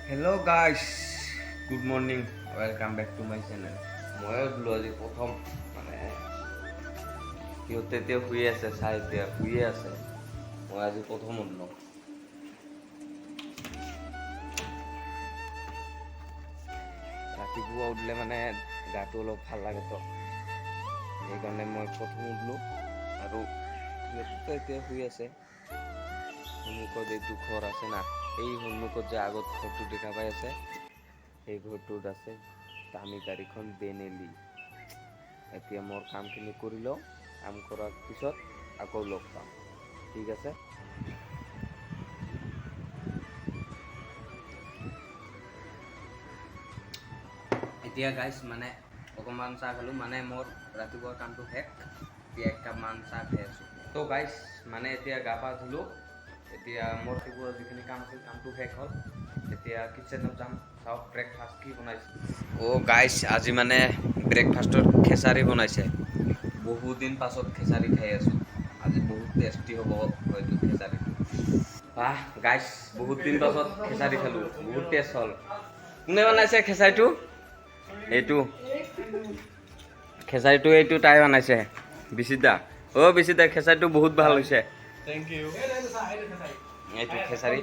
Hello guys, good morning, welcome back to my channel. ময়ো উঠিলোঁ আজি প্ৰথম। মানে সিহঁতে এতিয়া শুই আছে, চাই এতিয়া শুইয়ে আছে। মই আজি প্ৰথম উঠিলোঁ। ৰাতিপুৱা উঠিলে মানে গাটো অলপ ভাল লাগেতো, সেইকাৰণে মই প্ৰথম উঠিলোঁ। আৰু সিহঁতেতো এতিয়া শুই আছে। সন্মুখত এইটো ঘৰ আছে না, এই সন্মুখত যে আগত ঘৰটো দেখা পাই আছে, সেই ঘৰটোত আছে দামী গাড়ীখন বেনেলি। এতিয়া মোৰ কামখিনি কৰি লওঁ। কাম কৰাৰ পিছত আকৌ লগ পাম, ঠিক আছে? এতিয়া গাইছ, মানে অকণমান চাহ খালোঁ। মানে মোৰ ৰাতিপুৱাৰ কামটো শেষ, এতিয়া এক কাপমান চাহ খাই আছোঁ। তো গাইছ, মানে এতিয়া গা পা ধুলোঁ। এতিয়া মোৰ ৰাতিপুৱা যিখিনি কাম আছিল, কামটো শেষ হ'ল। এতিয়া কিটচেনত যাম, চাওক ব্ৰেকফাষ্ট কি বনাইছে। অ' গাইছ, আজি মানে ব্ৰেকফাষ্টত খেচাৰি বনাইছে। বহুত দিন পাছত খেচাৰি খাই আছোঁ। আজি বহুত টেষ্টি হ'ব হয়তো খেচাৰিটো। বাহ গাইছ, বহুত দিন পাছত খেচাৰি খালোঁ, বহুত টেষ্ট হ'ল। কোনে বনাইছে খেচাৰিটো? এইটো খেচাৰিটো এইটো তাই বনাইছে, বিচিদা। অ' বিচিদা, খেচাৰিটো বহুত ভাল হৈছে। Thank you. এইটো খেচাৰি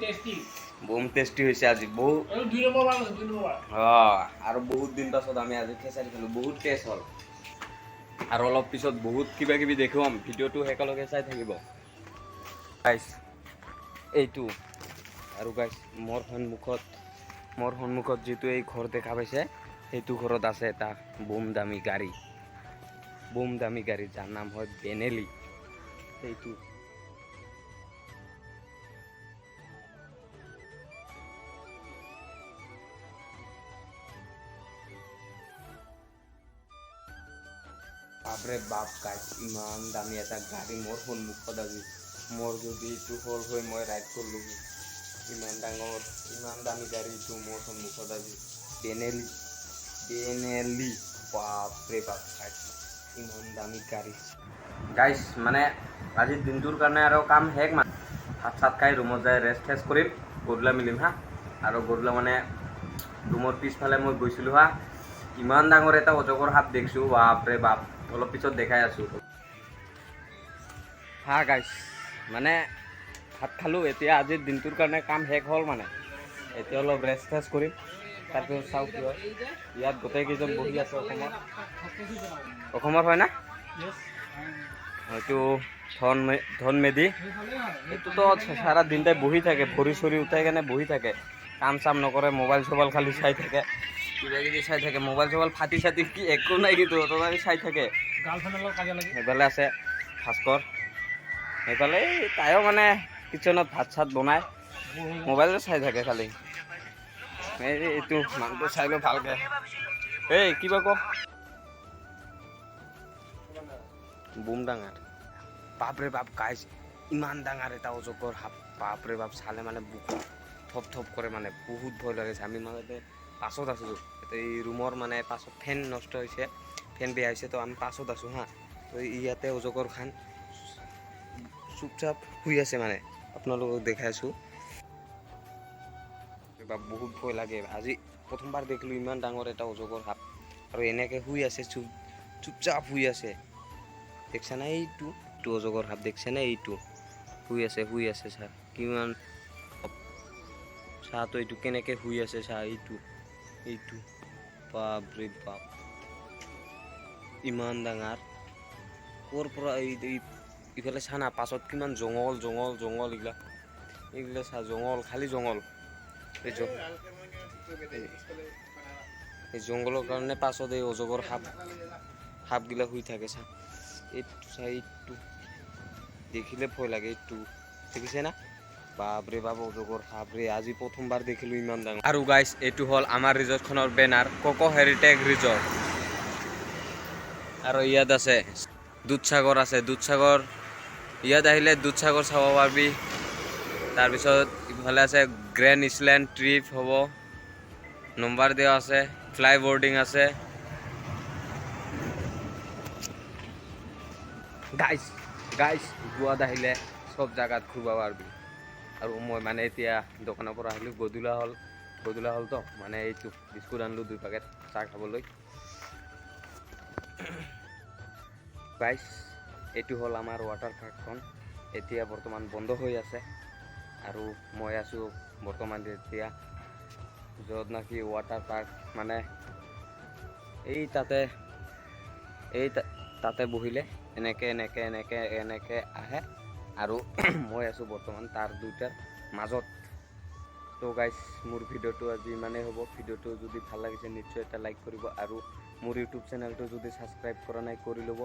বম টেষ্টি হৈছে আজি বহুত। দুই নম্বৰ বাৰ, দুই নম্বৰ। অঁ, আৰু বহুত দিন পাছত আমি আজি খেচাৰি খালোঁ, বহুত টেষ্ট হ'ল। আৰু অলপ পিছত বহুত কিবা কিবি দেখুৱাম, ভিডিঅ'টো একেলগে চাই থাকিব গাইছ। এইটো আৰু গাইছ, মোৰ সন্মুখত যিটো এই ঘৰ দেখা পাইছে, সেইটো ঘৰত আছে এটা বম দামী গাড়ী, বম দামী গাড়ী, যাৰ নাম হয় বেনেলি। সেইটো বাপৰে বাপ গাইছ, ইমান দামী এটা গাড়ী মোৰ সন্মুখত আজি। মোৰ যদি এইটো হ'ল হৈ, মই ৰাইড কৰিলোঁ। ইমান ডাঙৰ, ইমান দামী গাড়ী এইটো মোৰ সন্মুখত আজি। বেনেলি, বেনেলি, বাপৰে বাপ গাইছ, ইমান দামী গাড়ী। গাইছ, মানে আজিৰ দিনটোৰ কাৰণে আৰু কাম শেষ। মানে ভাত চাত খাই ৰুমত যাই ৰেষ্ট চেষ্ট কৰিম। গধূলা মিলিম হা। আৰু গধূলা মানে ৰুমৰ পিছফালে মই গৈছিলোঁ হা, ইমান ডাঙৰ এটা অজগৰ সাপ দেখিছোঁ, বাপৰে বাপ। অলপ পিছত দেখাই আছোঁ হা। গাইছ, মানে ভাত খালোঁ। এতিয়া আজিৰ দিনটোৰ কাৰণে কাম শেষ হ'ল। মানে এতিয়া অলপ ৰেষ্ট চেষ্ট কৰিম, তাৰপিছত চাওঁ কি হয়। ইয়াত গোটেইকেইজন বহি আছে। অসমৰ, অসমৰ হয় না? হয়তো ধন ধন মেধি। এইটোতো সাৰা দিনটাই বহি থাকে, ভৰি চৰি উঠাই কেনে বহি থাকে, কাম চাম নকৰে, মোবাইল চোবাইল খালি চাই থাকে, কিবা কিবি চাই থাকে। মোবাইল চোবাইল ফাটি চাটি কি একো নাই, কিন্তু তথাপি চাই থাকে। গাৰ্লফ্ৰেণ্ডৰ লগত কাজিয়া লাগি। সেইফালে আছে ভাস্কৰ। সেইফালে এই তাইও মানে কিটচেনত ভাত চাত বনায়, মোবাইলটো চাই থাকে খালি। এই এইটো মানুহটো চাই লওঁ ভালকে। এই কিবা ক। বুম ডাঙৰ, বাপৰে বাপ গাইছ, ইমান ডাঙৰ এটা অজগৰ সাপ, বাপৰে বাপ। চালে মানে বুকু থপ থপ কৰে, মানে বহুত ভয় লাগিছে। আমি মাজতে পাছত আছিলোঁ। এই ৰুমৰ মানে পাছত ফেন নষ্ট হৈছে, ফেন বেয়া হৈছে, তো আমি পাছত আছোঁ হা। তো ইয়াতে অজগৰ খান চুপচাপ শুই আছে। মানে আপোনালোকক দেখাইছোঁ বা, বহুত ভয় লাগে। আজি প্ৰথমবাৰ দেখিলোঁ ইমান ডাঙৰ এটা অজগৰ সাপ আৰু এনেকৈ শুই আছে, চুপচাপ শুই আছে। দেখছা না এইটো? এইটো অজগৰ সাপ দেখছে না? এইটো শুই আছে, শুই আছে। চা কিমান চাহটো, এইটো কেনেকৈ শুই আছে চা। এইটো, এইটো, বাপৰে বাপ, ইমান ডাঙৰ। ক'ৰ পৰা এই ইফালে চা না, পাছত কিমান জংঘল, জংঘল, জংঘল। এইগিলা, এইগিলা চা, জংঘল, খালি জংঘল। এই জংঘলৰ কাৰণে পাছত এই অজগৰ সাপগিলা শুই থাকে। চা, এইটো চা, এইটো দেখিলে ভয় লাগে। এইটো দেখিছে না? বাপৰে বাপ, অজগৰ সাপ ৰে। আজি প্ৰথমবাৰ দেখিলোঁ ইমান ডাঙৰ। আৰু গাইছ, এইটো হ'ল আমাৰ ৰিজৰ্টখনৰ বেনাৰ, কক' হেৰিটেজ ৰিজৰ্ট। আৰু ইয়াত আছে দুধসাগৰ আছে, দুধসাগৰ। ইয়াত আহিলে দুধসাগৰ চাব পাৰিবি। তাৰপিছত ইফালে আছে গ্ৰেণ্ড ইছলেণ্ড ট্ৰিপ হ'ব, নম্বৰ দিয়া আছে, ফ্লাই বৰ্ডিং আছে। গাইছ, গাইছ, গোৱাত আহিলে চব জাগাত ঘূৰিব পাৰিবি। আৰু মই মানে এতিয়া দোকানৰ পৰা আহিলোঁ, গধূলা হ'ল। গধূলা হ'লতো, মানে এইটো বিস্কুট আনিলোঁ 2 পেকেট চাহ খাবলৈ। গাইছ, এইটো হ'ল আমাৰ ৱাটাৰ পাৰ্কখন। এতিয়া বৰ্তমান বন্ধ হৈ আছে আৰু মই আছোঁ বৰ্তমান এতিয়া য'ত নাকি ৱাটাৰ পাৰ্ক, মানে এই তাতে, এই তাতে বহিলে এনেকে এনেকে এনেকে এনেকে আহে আৰু মই আছোঁ বৰ্তমান তাৰ দুইটাৰ মাজত। তো গাইছ, মোৰ ভিডিঅ'টো আজি ইমানেই হ'ব। ভিডিঅ'টো যদি ভাল লাগিছে, নিশ্চয় এটা লাইক কৰিব আৰু মোৰ ইউটিউব চেনেলটো যদি ছাবস্ক্ৰাইব কৰা নাই, কৰি ল'ব।